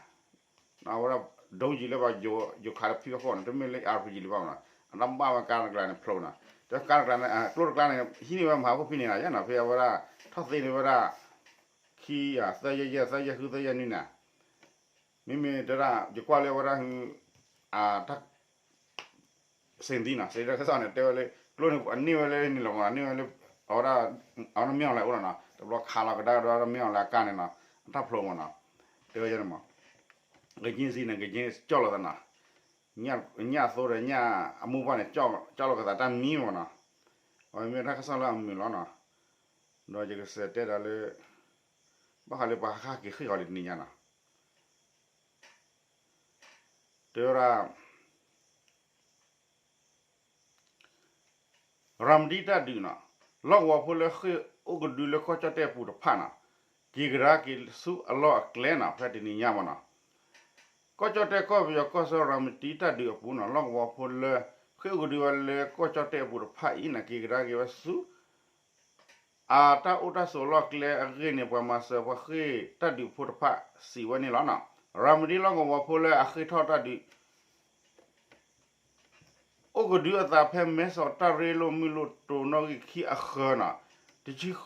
ဧါ, အဝဲဒၣ် ဒိကံၤလၢပှၤယိၤခးလၢဖံဘၣ်ခိၣ်န့ၣ် တမ့ၢ်လၢ အါရ်ပီၣ်ကံၤ လၢၤဘၣ်မးနီၤ, အတၢ်ဘၣ်ဝဲကါတကျါန့ၣ်ဖျိနီၤ, တၢ်ကါတကျါန့ၣ် ကျိတကျါန့ၣ် ဟံးန့ၢ်ဝဲမဟါခိၣ်ဖဲန့ၣ်နီၤ, ယဲနီၤ ဖဲအဝဲဒၣ် ထီၣ်သ့န့ၢ်ဝဲဒၣ် ခံ သၢယဲၢ်ယဲၢ် သၢယဲၢ်ဃု သၢယဲၢ်နွံန့ၣ်, မ့မ့ၢ်တဲဒၣ် ယကွၢ်လၢအဝဲဒၣ် အတၢ် စ့ၣ်သံနီၤ စ့ၣ်တၢ်ကစီၣ်န့ၣ် တဲဝဲလၢ ကျိန့ၣ် အန့ၢ်ဝဲလၢန့ၣ်လီၤမးနီၤ, န့ၢ်ဝဲလၢ အဝဲဒၣ် အဝဲဒၣ်မ့ၢ်အီၤလဲၣ်အိၣ်လီၤနီၤ, တဘျီခးလီၤကဒါကဒီးမ့ၢ်အီၤလဲၣ်အကါန့ၣ်နီၤ, အတၢ်ဖျိမးနီၤ, တဲဝဲန့ၣ်မး ကက့စံန့ၣ် ကက့ကၠီၣ်လီၤသးနီၤ, ညၣ်အသိဒီးညၣ်အမိၢ်ပှၢ်န့ၣ် ကၠီၣ်လီၤကသးတၢ်မံမးနီၤ, အဝဲမ့ၢ်တၢ်ကစီၣ်လၢအမုာ်လီၤနီၤ, ဒီးယကစးတဲဒီးလၢ ဘၣ်ဃးလၢပှၤဟးဃ့ၢ်ဃ့ၢ်ဃီၤလံတနံၤညါနီၤ, တဲဝဲဒၣ် ရၤမတံတၢ်ဒုးနီၤ, လီၢ်ကဝီၤဖိလၢဃ့ၢ်အိၣ်ကဒုလၢကီၢ်ကၠီၣ်တဲၣ်အပူၤတဖၣ်နီၤ, က့ၤကဒါက့ၤဆူအလီၢ်အကျဲနီၤ, ဖဲတနံၤညါမးနီၤ, ကီၢ်ကၠီၣ်တဲၣ်ကီၢ်ပယီၤကီၢ်ဆၢ ရၤမတံတၢ်ဒုးအပူၤနီၤ, လီၢ်ကဝီၤဖိလၢ ဃ့ၢ်အိၣ်ကဒုဝဲလၢကီၢ်ကၠီၣ်တဲၣ်အပူၤတဖၣ်အံၤန့ၣ် က့ၤကဒါက့ၤဝဲဆူ အတၢ်အိၣ်တၢ်ဆိးလီၢ်ကျဲအဂ့ၢ်န့ၣ် ပှၤမၤစၢၤပှၤဃ့ၢ်တၢ်ဒုးဖိတဖၣ်စံးဝဲန့ၣ်လီၤ. ရၤမတံလီၢ်ကဝီၤဖိလၢအဃ့ၢ်ထီၣ်တၢ်ဒုး အိၣ်ကဒုအသးဖဲမဲဆီးတၢ်ရ့လိာ်မုၢ်လိာ်တိၤနီၣ်ဂံၢ်ခံအဃၢၤနီၤ, တဆံဃိး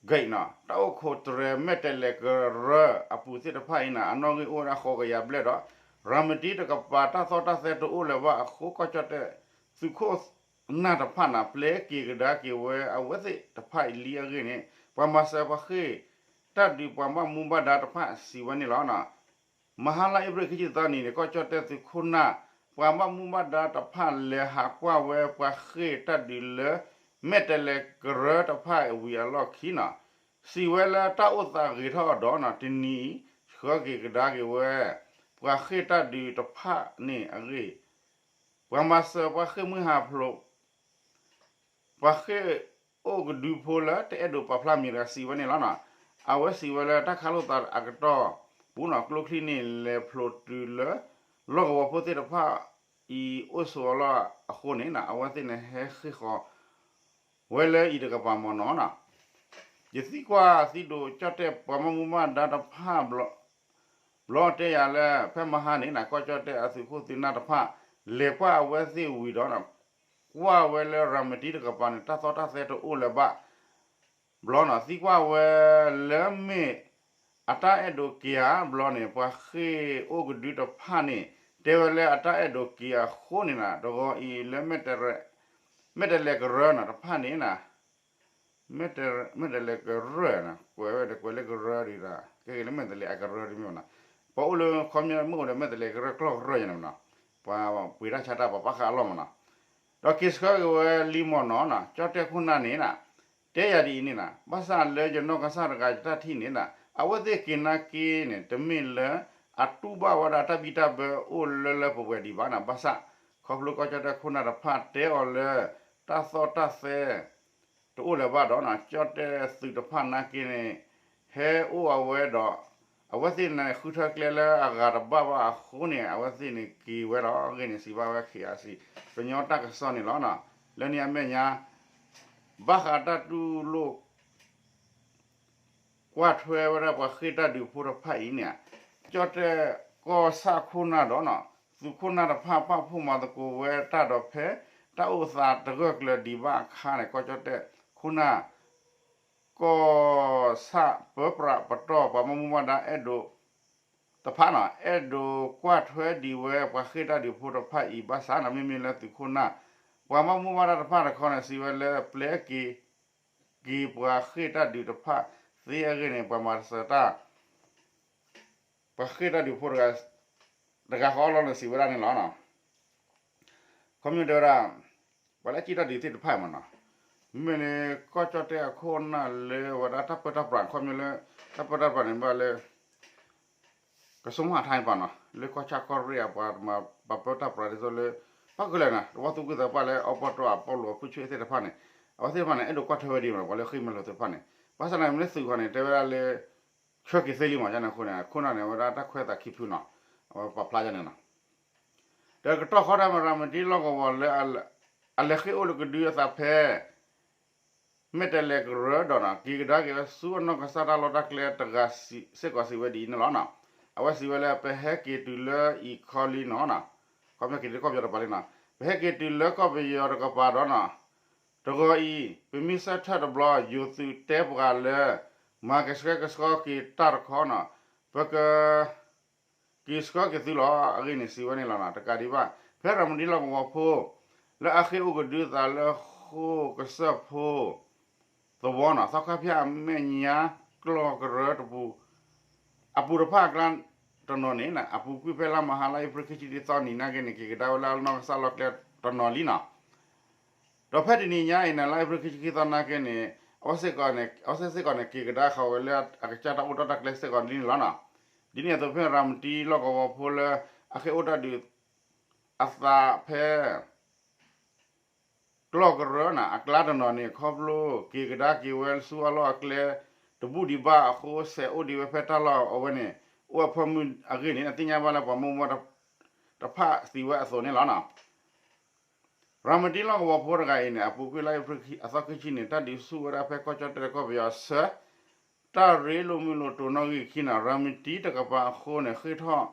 ဂံၢ်နီၤ, တၢ်အိၣ်ခိးတြဲၤမဲာ်တဲးလဲးကရၢအပူၤသ့ၣ်တဖၣ်အံၤန့ၣ် အနီၣ်ဂံၢ်အိၣ်ဝဲဒၣ်ဃိးကယၤဘျဲၣ်ဒီး ရၤမတံတကပၤတၢ်သီၣ်တၢ်သဲတအိၣ်လၢၤဘၣ်အဃိ ကီၢ်ကၠီၣ်တဲၣ်သုးခိၣ်နၢ်တဖၣ်န့ၣ် ပျဲက့ၤကဒါက့ၤဝဲအဝဲသ့ၣ်တဖၣ်အံၤလံအဂ့ၢ်န့ၣ် ပှၤမၤစၢၤပှၤဃ့ၢ်တၢ်ဒုးပှၤဘၣ်မူဘၣ်ဒါတဖၣ်စံးဝဲန့ၣ်လီၤ. မဟါလါအ့ဖြ့ၣ်ခံဆံသီနံၤန့ၣ် ကီၢ်ကၠီၣ်တဲၣ်သုးခိၣ်နၢ် ပှၤဘၣ်မူဘၣ်ဒါတဖၣ်လဲၤဟးကွၢ်ဝဲပှၤဃ့ၢ်တၢ်ဒုးလၢ မဲာ်တဲးလဲးကရၢတဖၣ်ဝံၤအလီၢ်ခံနီၤ, စံးဝဲလၢတၢ်အိၣ်သးဂ့ၤထီၣ်ဒီးနီၤ တနံၤအံၤ ဆှၢက့ၤကဒါက့ၤဝဲ ပှၤဃ့ၢ်တၢ်ဒုးတဖၣ်န့ၣ်အဂ့ၢ် ပှၤမၤစၢၤပှၤဃ့ၢ်မုၢ်ဟးဖျိး ပှၤဃ့ၢ်အိၣ်ကဒုဖိလၢတအဲၣ်ဒိးပာ်ဖျါမံၤတဂၤစံးဝဲန့ၣ်လီၤ. အဝဲစံးဝဲလၢတၢ်ခးလိာ်သးအကတီၢ်ပူၤနီၤ ကျိချံန့ၣ် လဲၤဖျိးတုၤလၢ လီၢ်ကဝီၤဖိသ့ၣ်တဖၣ်အံၤအိၣ်ဆိးအလီၢ်အဃိန့ၣ် အဝဲသ့ၣ်န့ၣ်ဟဲဃ့ၢ်ဃီၤ ဝဲလၢအံၤတကပၤမ့ၢ်နီၤနီၤ, ယသံကွၢ်သံဒိးကၠီၣ်တဲၣ်ပှၤဘၣ်မူဘၣ်ဒါတဖၣ် ဘျီတဲယၤလၢ ဖဲမဟါန့ၣ် ကီၢ်ကၠီၣ်တဲၣ်အသုးခိၣ်သုးနၢ်တဖၣ် လဲၤကွၢ်အဝဲသ့ၣ်ဝံၤဒီး ကွၢ်ဝဲလၢရၤမတံတကပၤန့ၣ် တၢ်သီၣ်တၢ်သဲတအိၣ်လၢၤဘၣ် ဘျီနီၤ သံကွၢ်ဝဲလၢမ့ၢ်အတၢ်အဲၣ်ဒိးက့ၤဧါဘျီန့ၣ် ပှၤဃ့ၢ်အိၣ်ကဒုတဖၣ်န့ၣ် တဲဝဲလၢအတၢ်အဲၣ်ဒိးက့ၤအဃိန့ၣ်နီၤ တဂီၤအံၤလၢ မဲာ်တဲၤလဲၤကရၢနီၤ တဖၣ်န့ၣ်နီၤ မဲာ်တဲၤလဲၤကရၢနီၤ ကွဲးဝဲဒီးကွဲးလၢကရၢဒံးဒီး ကဲက့ၤလၢမဲာ်တဲၤလဲၤအကရၢဒ်မ့ၢ်နီၤ ပှၤအိၣ်လၢခီပညီမ့ၢ်အိၣ်ဒီးမဲာ်တဲၤလဲၤကရၢကျီၢ်ကရၢယဲန့ၣ်နီၤ ပှၤပှ့ၤတၢ်ဆါတၢ်ပှၤဘၣ်ဃးအလီၢ်မ့ၢ်နီၤ ဒီးက့ၤဆှၢက့ၤဝဲလံမ့ၢ်နီၤနီၤ ကၠီၣ်တဲၣ်ခိၣ်နၢ်န့ၣ်နီၤ တဲယၤဒ်အံၤန့ၣ်နီၤ ဘၣ်ဆၣ်လၢယနီၢ်ကစၢ်တဂၤယတၢ်ထံၣ်န့ၣ်နီၤ အဝဲသ့ၣ်က့ၤနာ်က့န့ၣ် တမ့ၢ်လၢအတူၢ်ဘၣ်ဝဲဒၣ်တၢ်ဘံၣ်တၢ်ဘၢအိၣ်လၢလၢပှဲၤပှဲၤဒံးဘၣ်နီၤ ဘၣ်ဆၣ် ခီဖျိကၠီၣ်တဲၣ်ခိၣ်နၢ်တဖၣ်တဲအီၤလၢ တၢ်သီၣ်တၢ်သဲ တအိၣ်လၢၤဘၣ်ဒီးနီၤ ကၠီၣ်တဲၣ်သုးတဖၣ်နာ်က့န့ၣ် ဟဲအိၣ်အဝဲဒီး အဝဲသ့ၣ်န့ၣ် ဃုထၢကျဲလၢအဂၤတဘၣ်ဘၣ်အဃိန့ၣ် အဝဲသ့ၣ်န့ၣ်က့ၤဝဲလီၤအဂ့ၢ်န့ၣ် စံးဘၣ်ဝဲ ခ့ၣ်အါစံၣ် ကညီတၢ်ကစီၣ်န့ၣ်လီၤ. လၢန့ၣ်အမဲာ်ညါ ဘၣ်ဃးတၢ်တူၢ်လိာ် ကွၢ်ထွဲဝဲဒၣ်ပှၤဃ့ၢ်တၢ်ဒုးဖိတဖၣ်အံၤန့ၣ် ကၠီၣ်တဲၣ်ကီၢ်ဆၣ်ခိၣ်နၢ်ဒီးနီၤ သုးခိၣ်နၢ်တဖၣ်ပာ်ဖှိၣ်မၤသကိးဝဲတၢ်ဒီးဖဲ တၢ်အိၣ်သးတဂၢၢ်ကျၢၤဒံးဘၣ်အခါန့ၣ် ကီၢ်ကၠီၣ်တဲၣ်ခိၣ်နၢ် ကီၢ်ဆၣ်ပၢပြးပတီၢ် ပှၤဘၣ်မူဘၣ်ဒါအဲၣ်ဒိးတဖၣ်နီၤ အဲၣ်ဒိးကွၢ်ထွဲဒံးဝဲပှၤဃ့ၢ်တၢ်ဒုးဖိတဖၣ်အံၤဘၣ်ဆၣ်နီၤ မ့မ့ၢ်လၢသုးခိၣ်နၢ် ပှၤဘၣ်မူဘၣ်ဒါတဖၣ်တခီန့ၣ် စံးဝဲလၢပျဲက့ၤ က့ၤပှၤဃ့ၢ်တၢ်ဒုးတဖၣ်သ့အဂ့ၢ်န့ၣ် ပှၤမၤစၢၤတၢ် ပှၤဃ့ၢ်တၢ်ဒုးဖိတဂၤဃီလီၤန့ၣ် စံးဝဲဒၣ်န့ၣ်လီၤ. ခီဖျိတဲဝဲဒၣ် ပှၤလၢအဃ့ၢ်တၢ်ဒုးသ့ၣ်တဖၣ်မ့ၢ်နီၤ မ့မ့ၢ်လၢကီၢ်ကၠီၣ်တဲၣ်အခိၣ်နၢ်လၢဝဲဒၣ်တၢ်ပၢတၢ်ပြး ခီဖျိလၢ တၢ်ပၢတၢ်ပြးန့ၣ် ဘၣ်လၢ ကဆိကမိၣ်အထါန့ၣ်ပၣ်နီၤ လၢကီၢ်ဆၣ်ကီၢ်ရ့ၣ်အပှၤမၤပၢတၢ်ပြးဒ်သိးလၢ ပၣ်ကလဲၣ်နီၤ တဝီသူၣ်ကံၢ်သးပှၢ်လၢအီပီၣ်တီၣ်အပီၣ်လိၤအဖုၣ်ဆ့သ့ၣ်တဖၣ်န့ၣ် အဝဲသ့ၣ်တဖၣ်န့ၣ် အဲၣ်ဒိးကွၢ်ထွဲဝဲဒ်မ့ၢ်နီၤ ပှၤလၢဃ့ၢ်မ့ၢ်လိာ်သ့ၣ်တဖၣ်န့ၣ် ဘၣ်ဆၣ်န့ၣ် မ့ၢ်လၢသုးခီန့ၣ် တဲဝဲဒၣ်လၢ ဆှၢက့ၤသ့လံမ့ၢ် ယန့ၣ်အဃိန့ၣ် ခိၣ်နၢ်န့ၣ် အဝဲဒၣ်တၢ်ခွဲးသးခံဖုနီၤ အဝဲပာ်ဖျါယန့ၣ်နီၤ ဒီးကတီၢ်ဃီတၢ်မၤရၤမတံ လီၢ်ကဝီၤလၢ အလဲၤဃ့ၢ်အိၣ်လၢကဒုအသးဖဲ မဲာ်တဲၤလဲၤကရၢဒီးနီၤ က့ၤကဒါက့ၤဝဲဆူအနီၢ်ကစၢ်တၢ်လီၢ်တၢ်ကျဲတဂၤစ့ၢ်ကီးစံးဝဲဒ်အံၤန့ၣ်လီၤ. အဝဲစံးဝဲလၢ ပဟဲက့ၤတုၤလၢအံၤခီလံနီၤ, ခီပညီက့ၤတုၤလၢကီၢ်ပယီၤတပၤလံနီၤ, ပဟဲက့ၤတုၤလၢကီၢ်ပယီၤတကပၤဒီးနီၤ, တဂီၤအံၤ ပမ့ၢ်ဆၢထၢၣ်တဘျီ ယိၤသုးတဲပှၤလၢ မၤကဆှဲကဆှီက့ၤတၢ်တခီနီၤ, ပက က့ၤဆှၢက့ၤသုလီၤ. အဂ့ၢ်န့ၣ်စံးဝဲန့ၣ်လီၤ. တကးဒံးဘၣ် ဖဲရၤမတံလီၢ်ကဝီၤဖိ လၢအဃ့ၢ်အိၣ်ကဒုသးလၢဃိၣ်ကစၢၢ်ဖိသဝီနီၤ သီခါဖၠၣ်အမဲာ်ညါ ကျီၢ်ကရၢတပူၤ အပူၤတဖၣ်အကျါတနီၤန့ၣ် အပူၤကွံာ်ဖဲလါမဟါလါအ့ဖြ့ၣ်ခံဆံခံသီနံၤနာ်က့န့ၣ် က့ၤကဒါဝဲလၢအနီၢ်ကစၢ်လီၢ်ကျဲတနီၤလံနီၤ ဒီးဖဲတနံၤညါအံၤန့ၣ် လါအ့ဖြ့ၣ်ခံဆံခံသီနာ်က့န့ၣ် အဝဲစ့ၢ်ကီးန့ၣ် အဝဲသ့ၣ်စ့ၢ်ကီးန့ၣ် က့ၤကဒါဃီၤဝဲလၢအကစၢ်တၢ်အိၣ်တၢ်ကျဲစ့ၢ်ကီးလံန့ၣ်လီၤနီၤ. ဒ်န့ၣ်အသိးဖဲရၤမတံလီၢ်ကဝီၤဖိလၢ အဃ့ၢ်အိၣ်တၢ်ဒုးအသးဖဲ ကျီၢ်ကရၢန့ၣ် အကျါတနီၤန့ၣ် ခီဖျိက့ၤကဒါက့ၤဝဲဆူအလီၢ်အကျဲ တဘူၣ်ဒံးဘၣ်အဃိ ဆဲးအိၣ်ဒံးဝဲဖဲတၢ်လီၢ်အဝဲန့ၣ် အိၣ်အဖၢမုၢ်အဂ့ၢ်န့ၣ် အသ့ၣ်ညါဘၣ်လၢပှၤမုၢ်မုၢ်တဖၣ်သံဝဲအသိးန့ၣ်လီၤနီၤ. ရၤမတံလီၢ်ကဝီၤဖိတဂၤအံၤန့ၣ် အပူၤကွံာ်လါအ့ဖြ့ၣ်အသီခံဆံန့ၣ် တၢ်ဒုးဆူၣ်ဝဲဒၣ်ဖဲကီၢ်ကၠီၣ်တဲၣ်ကီၢ်ပယီၤဆၢ တၢ်ရ့လိာ်မုာ်လိာ်တိၤနီၣ်ဂံၢ်ခံနီၤ ရၤမတံတကပၤအဃိန့ၣ် ဃ့ၢ်ထီၣ်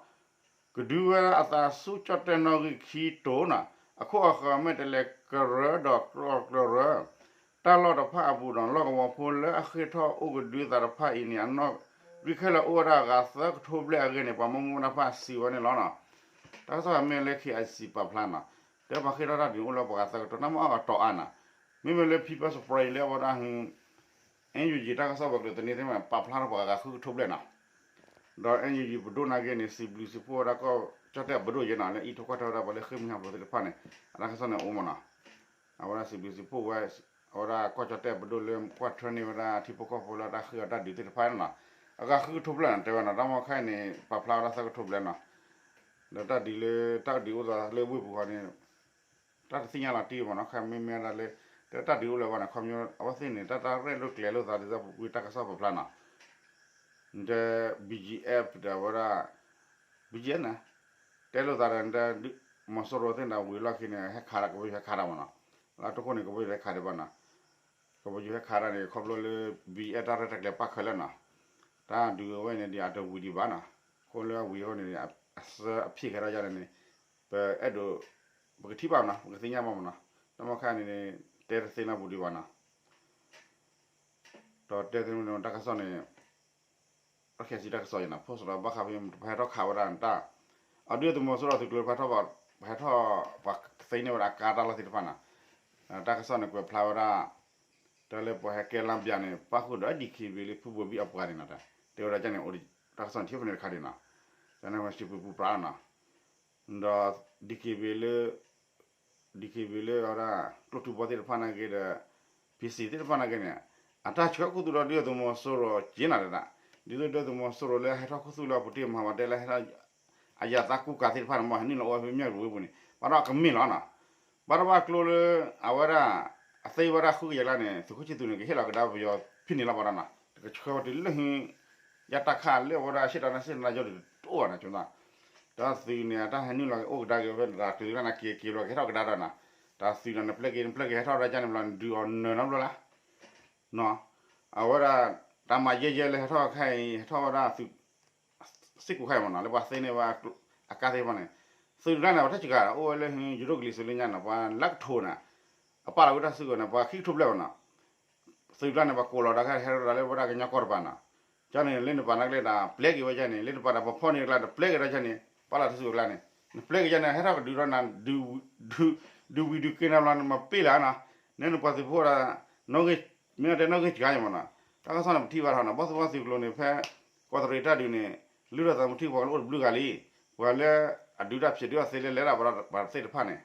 ကဒုဝဲအသးဆူကၠီၣ်တဲၣ်နီၣ်ဂံၢ်ခံတိၤနီၤ အခိၣ်အဃၢၤမဲာ်တဲးလဲးကရၢဒီးကျီၢ်ကရၢ တၢ်လီၢ်တဖၣ်အပူၤဒီး လီၢ်ကဝီၤဖိလၢအဃ့ၢ်ထီၣ်အိၣ်ကဒုသးတဖၣ်အံၤန့ၣ် အနီၣ်ဂံၢ်ခဲလၢာ်အိၣ်ဝဲဒၣ်အဂၤသၢကထိဘျဲၣ်အဂ့ၢ်န့ၣ် ပှၤမုၢ်မုၢ်တဖၣ်စံးဝဲန့ၣ်လီၤနီၤ. တၢ်ကစီၣ်မ့ၢ်လၢ ခ့ၣ်အါစံၣ် ပာ်ဖျါနီၤ တဲပှၤဃ့ၢ်ထီၣ်တၢ်ဒုးအိၣ်လၢပှၤဂၤသၢကထိ နမ့ၢ်အီၣ်အတီၤအါနီၤ မ့မ့ၢ်လၢ People's Spring လၢအဝဲဒၣ် NUG တၢ်ကစီၣ်ပှၤကျိာ်သန့သ့ၣ်မး ပာ်ဖျါထီၣ်ပှၤဂၤဃုကထိဘျဲၣ်နီၤ ဒီး NUG ပဒိၣ်နာ်က့န့ၣ် စံးဘျုးစံးဖှိၣ်ဝဲဒၣ်ကီၢ်ကၠီၣ်တဲၣ်ပဒိၣ်ယဲနီၤ လၢအံးထွဲကွၢ်ထွဲဝဲဒၣ်ပှၤလၢဃ့ၢ်မှံဟးဖျိးသ့ၣ်တဖၣ်န့ၣ် အတၢ်ကစီၣ်န့ၣ်အိၣ်မးနီၤ အဝဲဒၣ်စံးဘျုးစံးဖှိၣ်ဝဲ အဝဲဒၣ်ကီၢ်ကၠီၣ်တဲၣ်ပဒိၣ်လၢကွၢ်ထွဲန့ၢ်ဝဲဒၣ်ထံဖိကီၢ်ဖိလၢတၢ်ဃ့ၢ်အီၤတၢ်ဒုးသ့ၣ်တဖၣ်န့ၣ်နီၤ အဂၤဃုကထိဘျဲၣ်နီၤ တဲဝဲနီၤ တၢ်မီၢ်ခဲအံၤန့ၣ် ပာ်ဖျါဝဲဒၣ်သၢကထိဘျဲၣ်နီၤ ဒီးတၢ်ဒုးလၢ တၢ်ဒုးအိၣ်သးလၢဝ့ၢ်ပူၤဃီန့ၣ် တၢ်တသ့ၣ်ညါလီၤတံၢ်မးနီၤ ခဲမ့မ့ၢ်ဝဲဒၣ်လၢ တၢ်ဒုးအိၣ်လၢၤဘၣ်န့ၣ် ခီပညီ အဝဲသ့ၣ်န့ၣ် တၢ်တၢ်ရဲၣ်လိာ်ကျဲၤလိာ်သးဒ်သိးပူၤကွံာ်တၢ်ကစီၣ်ပာ်ဖျါနီၤ ဒီး BGF ဒီးဝဲဒၣ် BGF န့ၣ် တဲလိာ်သးဒီး မီၤစိရိၤသ့ၣ်ဒီးဝံၤလီၢ်ခံန့ၣ် ဟဲခးဒီး ကဘီယူၤဟဲခးတၢ်မးနီၤ လၢတခိၣ်န့ၣ် ကဘီယူၤဟဲခးဒံးဘၣ်နီၤ ကဘီယူၤဟဲခးတၢ်န့ၣ် ခီဖျိလၢ BGF တၢ်ရဲၣ်တၢ်ကျဲၤပၣ်ခဲလၢာ်နီၤ တၢ်ဒုးအဝဲန့ၣ်ဒ်အတဝံၤဒံးဘၣ်နီၤ အဃိလၢအဝံၤအဃိန့ၣ် အဆၢအဖ့ၣ်ခဲထီၣ်ယါန့ၣ်န့ၣ် ပအဲၣ်ဒိး ပကထံၣ်ဘၣ်နီၤ ပကသ့ၣ်ညါဘၣ်မးနီၤ တၢ်မီၢ်ခဲန့ၣ် တဲတသ့နီတပူၤဒံးဘၣ်နီၤ ဒီးတဲသ့ၣ်မနုၤတၢ်ကစီၣ်န့ၣ် ပခဲစံးတၢ်ကစီၣ်အံၤနီၤ ဖိစီဒီးဘၣ်ဃးဖဲပဟဲထီၣ်ခးဝဲဒၣ်တၢ် အဒုၣ်အသုးမီၤစိရိၤသုးကျိၤတဖၣ်ထီၣ်ဘၣ် ပဟဲထီၣ် ပှၤသ့န့ၢ်ဝဲဒၣ်အကါတၢ်လီၢ်သ့ၣ်တဖၣ်နီၤ တၢ်ကစီၣ်န့ၣ်ကွဲးဖျါဝဲဒၣ် တၢ်လၢပှၤဟဲကဲလါဘျါန့ၣ် ပၣ်ဃုာ်ဒီး DKBA လၢဖုဘိးဘံၣ်အပှၤန့ၣ်နီၤ တဲဝဲဒၣ်ကန့ၣ် တၢ်ကစီၣ်န့ၣ်ထံၣ်ဖဲန့ၣ်တခါဒံးနီၤ ကန့ၣ်စံးပူၤပူၤပြးလီၤနီၤ ဒီး DKBA လၢ DKBA လၢအဝဲဒၣ် ကျိထူဘီသ့ၣ်တဖၣ်နာ်က့ဒီး PC သ့ၣ်တဖၣ်နာ်က့န့ၣ် အတၢ်ဆှၢခိၣ်သူဒီးဒုၣ်ဒါသုးမီၤစိရိၤက့နၤဒၣ် ဒ်သိးဒုၣ်ဒါသုးမီၤစိရိၤလၢဟဲထီၣ်ခိၣ်သူလၢအပူၤတ့ၢ်မၤဝဲတဲလၢဟဲထီၣ် အယၤသးကူကၤသ့ၣ်တဖၣ်န့ၣ် မ့ၢ်ဟဲနုာ်လီၤအိၣ်ဝဲဖဲမၠၣ်ကဝ့ၤပူၤန့ၣ် ဘၣ်ဒီးအကမ့ၢ်လီၤနီၤ ဘၣ်တဘၣ်ကျိလၢ အဝဲဒၣ် အသ့ဝဲဒၣ်ဃုကယၤကျါန့ၣ် သုးခိၣ်ဆံသူန့ၣ် ကဟ့ၣ်လီၤကဒါပယီၤဖဲန့ၣ်လီၤဘၣ်ဒီးနီၤ တကဆှၢဝဲတုၤလၢဟ ယတၢ်ခးလၢအဝဲဒၣ်အဆ့ၣ်တၢ်နၢ်ဆ့ၣ်တၢ်နၢ်ယိၣ်တအိၣ်ဘၣ်နီၤ ကၠိသး တၢ်သုးန့ၣ် အတၢ်ဟဲနုာ်လီၤက့ၤအိၣ်ကဒါက့ၤဖဲတၢ်သုးကလၢ်နၤက့ၤက့ၤဘျီကဟဲထီၣ်ကဒါဒီးနီၤ တၢ်သုးဒီးနပျဲက့ၤ နပျဲက့ၤဟဲထီၣ်ဝဲဒၣ်ကန့ၣ်ဘျီ နဒုးအီၤနၢၤနီတဘျီလၢ် အဝဲဒၣ် တၢ်မၤယဲၢ်ယဲၢ်လၢဟဲထီၣ်ခဲအံၤ ဟဲထီၣ်ဝဲဒၣ်သုး စ့ၢ်ကီးခဲအံၤမ့ၢ်နီၤ လၢပှၤသ့န့ၢ်ဝဲ အကါသ့ၣ်တဖၣ်န့ၣ် သုးတဖၣ်န့ၣ် ပှၤတၢ်စှၤ အိၣ်ဝဲလၢယိၤဒိၣ်ကလံၤစိးလၢညါနီၤ ပှၤလၢကထိးန့ၣ် အပာ်လီၤဝဲတၢ်စုကဝဲၤန့ၣ် ပှၤခံကထိဘျဲၣ်ဘၣ်နီၤ သုးတဖၣ်န့ၣ် ပှၤကိးလီၤဒီးခဲဟဲထီၣ်ဒီးလၢဝဲဒၣ်ကညီကီၢ်တပၤနီၤ ကန့ၣ် လၢနပာ်နာ်က့ဒီး ပျဲက့ၤဝဲကန့ၣ် လၢနပာ်ဒီးပဖီၣ်န့ၢ်ကျါ နပျဲက့ၤဒီးကန့ၣ် ပာ်လီၤတၢ်စုကဝဲၤကျါန့ၣ် နပျဲက့ၤကန့ၣ် ဟဲထီၣ်ကဒုးဒီးနၤ ဒုးဝံၤဒုးက့ၤနၤဘျီ နမၤပ့ၢ်လၢၤနီၤ နဲနပှၤသုးဖိဒီး နီၣ်ဂံၢ် မ့ၢ်တဲနီၣ်ဂံၢ်စှၤ ယမ့ၢ်နီၤ တၢ်ကစီၣ်န့ၣ် ပထံၣ်ဘၣ်ထီၣ်နီၤ ဘီၣ်သိၣ်ဘီၣ်သုးကျိၤန့ၣ် ဖဲ ကီးတရံးတၢ်ဒုးန့ၣ် လုၢ်ထီၣ်သးမုၢ်ထံၣ်ပှၤကလုာ်အိၣ်တဘျုးဂၤလံ ပှၤလၢအဒုးတၢ်ဖျဲးဒုးအီၤသ့လၢလဲၤဒၣ်ပှၤသ့ၣ်တဖၣ်န့ၣ်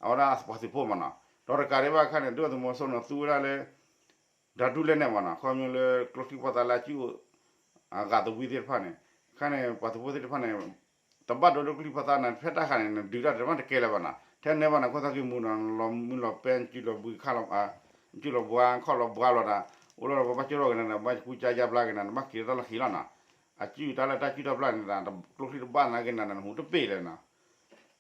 အဝဲဒၣ်ပှၤသုးဖိမ့ၢ်နီၤ ဒီးတကးဒံးဘၣ်အခါန့ၣ် ဒုၣ်ဒါသုးမီၤစိရိၤန့ၣ် သူဝဲဒၣ်လၢ ဓာတုလက်နက်မ့ၢ်နီၤ ခီဖျိလၢကျိချံမျိာ်သၣ်လၢအစု အဂၤသဝံသ့ၣ်တဖၣ်န့ၣ် ခါန့ၣ် ပှၤသုးဖိသ့ၣ်တဖၣ်န့ၣ် တဘၣ်ဒိဒိကျိချံမျိာ်သၣ်န့ၣ် ဖဲတၢ်ဃာ်န့ၣ် နဒုးတၢ်တမ့ၢ်တကဲလၢၤဘၣ်နီၤ ထဲနဲဘၣ်န့ၣ် ခိၣ်သၣ်ကံၢ်မူဒီး လီၤမုၢ်လီၤပဲ နစုလီၤဘှါ နစုလီၤဘှါ ခီၣ်လီၤဘှါလီၤဒီး အိၣ်လီၤဒီးပဘၣ်ကၠိထီၣ်က့ၤနၤဒီး ဘၣ်ကူကါယါဘျါက့ၤနၤ နဘၣ်က့ၤတၢ်လီၢ်ခံလီၤနီၤ အစုတၢ်လၢတၢ်စုတၢ်ပျၢ်န့ၣ် ကျိချံတဘၣ်နာ်က့နၤ နဟူတပ့ၢ်လၢၤနီၤ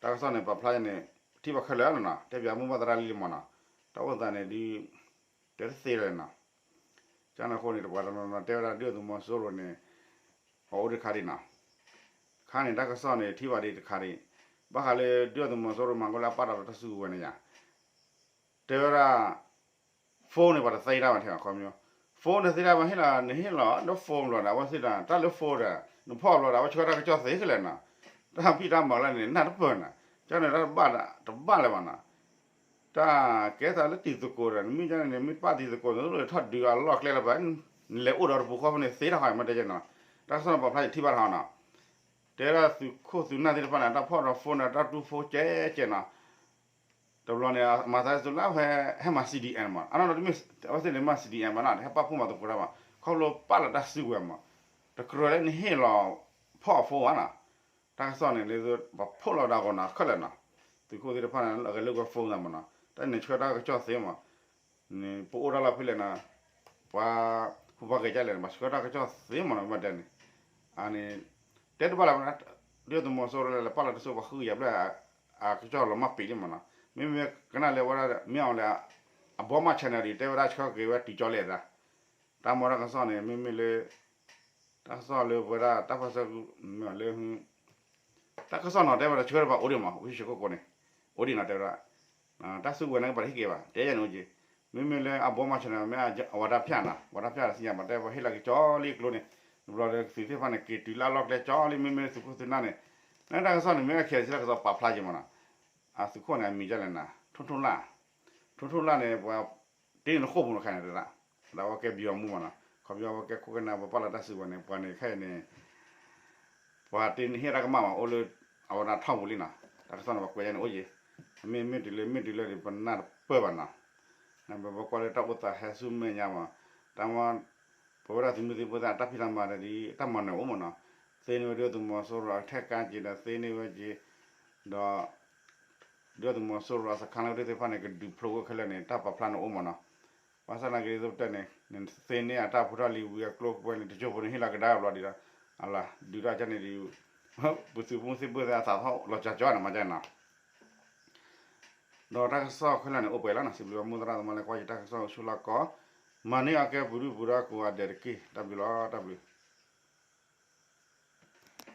တၢ်ကစီၣ်န့ၣ် ပာ်ဖျါန့ၣ် ထံၣ်ဘၣ်ခဲလၢာ်နီၤ တဲပၠးမိၢ်ပှၢ်သရၣ်လံလံမ့ၢ်နီၤ တၢ်အိၣ်သးန့ၣ်ဒုး တဲတသ့လၢၤနီၤ ကန့ၣ်အဃိန့ၣ် တပှၤတနီၤနီၤတဲဝဲဒၣ်ဒုၣ်ဒါသုးမီၤစိရိၤန့ၣ် အအိၣ်တခါဒံးနီၤ ခါန့ၣ် တၢ်ကစီၣ်န့ၣ် ထံၣ်ဘၣ်ဒံးတခါဒံး ဘၣ်ဃးလၢဒုၣ်ဒါသုးမီၤစိရိၤမၤကီလၢအပာ်တၢ်လီၤတၢ်စုကဝဲၤန့ၣ်ယါ တဲဝဲဒၣ် phone န့ၣ် ပှၤတသ့တၢ်ဘၣ်ထဲအခီပညီ phone န့ၣ်သ့တၢ်ဘၣ်ဟ့ၣ်လီၤ နဟ့ၣ်လီၤဒီး phone ဘျီဒီး အဝဲသ့ၣ်ဒီး တၢ်လၢ phone ဒီး နဖီၣ်ဘျီဒီး အဝဲဆှၢတၢ်ကစီၣ်သ့ခဲလၢာ်နီၤ တၢ်ဖံးတၢ်မၤလၢန့ၣ် နၢ်တပၢၢ်နီၤ ကန့ၣ်တၢ်တဘၣ် တဘၣ်လၢၤဘၣ်နီၤ တၢ်ကဲသးလၢတံၤသကိးဒီး နမ့ၢ်ကန့ၣ်န့ၣ် မ့ၢ်ပာ်တံၤသကိးန့ၣ် ထီၣ်ဒုးအလီၢ်ကျဲလၢၤဘၣ် နလဲၤအိၣ်ဒီးတပူၤဃီဖဲန့ၣ်သ့ထီၣ်ဃီမ့ၢ်တဲကနီၤ တၢ်ကစီၣ်န့ၣ်ပာ်ဖျါယထံၣ်ဘၣ်ထီၣ်နီၤ တဲဒၣ်သုးခိၣ်သုးနၢ်သ့ၣ်တဖၣ်န့ၣ် တၢ်ဖီၣ်ဒီး phone ဒီး တၢ်တူၢ် phone ကဲကဲနီၤ တဘျီန့ၣ် မၤသးစူၤလၢဝဲ ဟဲမၤ C D M မ့ၢ်နီၤ အနီၢ်နီၢ်တမ့ၢ် အဝဲသ့ၣ်န့ၣ်မၤ C D M မ့ၢ်နီၤ ဟဲပာ်ဖှိၣ်မၤသကိးတၢ်မ့ၢ် ခီဖျိပာ်လီၤတၢ်စုကဝဲၤမ့ၢ် တကြၢးလၢနဟ့ၣ်လီၤဖီၣ်အ phone ဘၣ်နီၤ တၢ်ကစီၣ်န့ၣ် လၢပှၤဖီၣ်လီၤဒၣ်ဂီၤနီၤခဲလၢာ်နီၤ သုးခိၣ်သ့ၣ်တဖၣ်န့ၣ် အဂဲၤလိာ်ကွဲ phone သးမ့ၢ်နီၤ တၢ်န့ၣ်ဆှၢတၢ်ကစီၣ်သ့မ့ၢ် န့ၣ် ပအိၣ်တၢ်လီၢ်ဖဲလဲၣ်နီၤ ပှၤ ဖိပှၤကဲကလဲၣ်န့ၣ် ပှၤဆှၢတၢ်ကစီၣ်သ့မ့ၢ်နီၤ ဘၣ်တဲန့ၣ် အန့ၣ် တဲတဘၣ်လၢၤဘၣ် ဒုၣ်ဒါသုးမီၤစိရိၤလၢပာ်လီၤတၢ်စုကဝဲၤပှၤဃုကယၤဘျဲၣ် အကစီၣ်လီၤမၢ်ပံာ်လံမ့ၢ်နီၤ မ့မ့ၢ်ကနၣ်လၢဝဲဒၣ် မ့ၢ်အီၤလၢ အဘီမး channel ဒ် တဲဝဲဒၣ်ဆှၢက့ၤဝဲတုၤကၠီလံသး တၢ်မ့ၢ်တၢ်ကစီၣ်န့ၣ် မ့မ့ၢ်လၢ တၢ်ကစီၣ်လၢပဝဲဒၣ်တၢ်ပၢၢ်ဆၢ မ့ၢ်လၢ တၢ်ကစီၣ်နီၤ တဲဝဲဒၣ်ဆှၢတဘၣ်အိၣ်ဒံးမး ဝံသးစူၤကိးကိးန့ၣ် အိၣ်ဒံးနီၤ တဲဝဲဒၣ် တၢ်စုကဝဲၤန့ၣ်ကဘၣ်တဟ့ၣ်က့ၤဘၣ် တဲယၤန့ၣ်အိၣ်က့ၤ မ့မ့ၢ်လၢအဘီမး channel မ့ၢ်အဝဲဒၣ်ဖၠၣ်နီၤ ဝဲဒၣ်ဖၠၣ်တသ့ၣ်ညါဘၣ် တဲဝဲဟ့ၣ်လီၤက့ၤကၠီလံကျိန့ၣ် တဘျီဒီးသုးသ့ၣ်တဖၣ်န့ၣ် က့ၤတုၤလၢအလီၢ်ကျဲကၠီလံ မ့မ့ၢ်သုးခိၣ်သုးနၢ်န့ၣ် နတၢ်ကစီၣ်န့ၣ် မ့ၢ်အခဲအံၤတၢ်ကစီၣ်ပာ်ဖျါက့ၤမ့ၢ်နီၤ အသုးခိၣ်န့ၣ် အမံၤဒ်လဲၣ်နီၤ ထိၣ်ထိၣ်လၢ် ထိၣ်ထိၣ်လၢ်န့ၣ် ပှၤတ့န့ၣ်နဃိာ်ပူၤနီၤခါန့ၣ်တဒၣ် ဒီးအဝဲကဲဘံၣ်အီၤမူမ့ၢ်နီၤ ခီဖျိအဝဲကဲခိၣ်ကနၢ်ပှၤပာ်လီၤတၢ်စုကဝဲၤန့ၣ် ပှၤန့ၣ်ခဲအံၤန့ၣ် ပှၤတ့န့ၣ်ဟ့ၣ်တၢ်ကမၣ်မးအိၣ်လၢ အဝဲဒၣ်ထီၣ်ပူၤလံနီၤ တၢ်ကစီၣ်န့ၣ် ပှၤကွဲးယါန့ၣ်အိၣ်က့ၤ မ့ၢ်မ့ၢ်တုၤလၢမ့ၢ်တုၤလၢဒ်ပနၢ်တပၢၢ်ဘၣ်နီၤ နဘၣ်ပကွၢ်လၢတၢ်အိၣ်သးဟဲဆူမဲာ်ညါမး တၢ်မ့ၢ် ပဝဲဒၣ်သုးမုၢ်သံၣ်ဘိသ့ၣ် တၢ်ဖံးတၢ်မၤဒီး တၢ်မၤနၢၤအိၣ်မ့ၢ်နီၤ သ့န့ၢ်ဝဲဒုၣ်ဒါသုးမီၤစိရိၤအထဲကါက့ၤဒီးသ့န့ၢ်ဝဲက့ၤ ဒီး ဒုၣ်ဒါသုးမီၤစိရိၤအစခါလၢသ့ၣ်တဖၣ်န့ၣ် ကဒုးဖျိဝဲခဲလၢာ်န့ၣ် တၢ်ပာ်ဖျါန့ၣ်အိၣ်မ့ၢ်နီၤ ဘၣ်ဆၣ်သနာ်က့ဒ်သိးပတဲန့ၣ် နသ့န့ၢ်အတၢ်ဖိတၢ်လံၤဝံၤအကျိၤဝဲန့ၣ် တစိၢ်ဖိန့ၣ်ဟ့ၣ်လီၤကဒါဘျီဒံးဒီး အလၤ ဒုးတၢ်ကန့ၣ်ဒ် ပသုးဖိသ့ၣ်ဘၣ်သးသီၣ်လီၤကၠီကၠီန့ၣ်မးကန့ၣ်နီၤ ဒီးတၢ်ကစီၣ်ခဲလၢာ်န့ၣ် အိၣ်ပှဲၤလီၤနီၤ စံးဘျုးမိၢ်သရၣ်သမါလၢကွၢ်ယတၢ်ကစီၣ်အိၣ်ဆူၣ်လီၢ်ကီၢ် မၤန့ၢ်အီၤကဲပူၤဒုၣ်ပူၤဒါကိးဂၤဒဲးတက့ၢ် တၢ်ဘျုးလီၤ တၢ်ဘျုး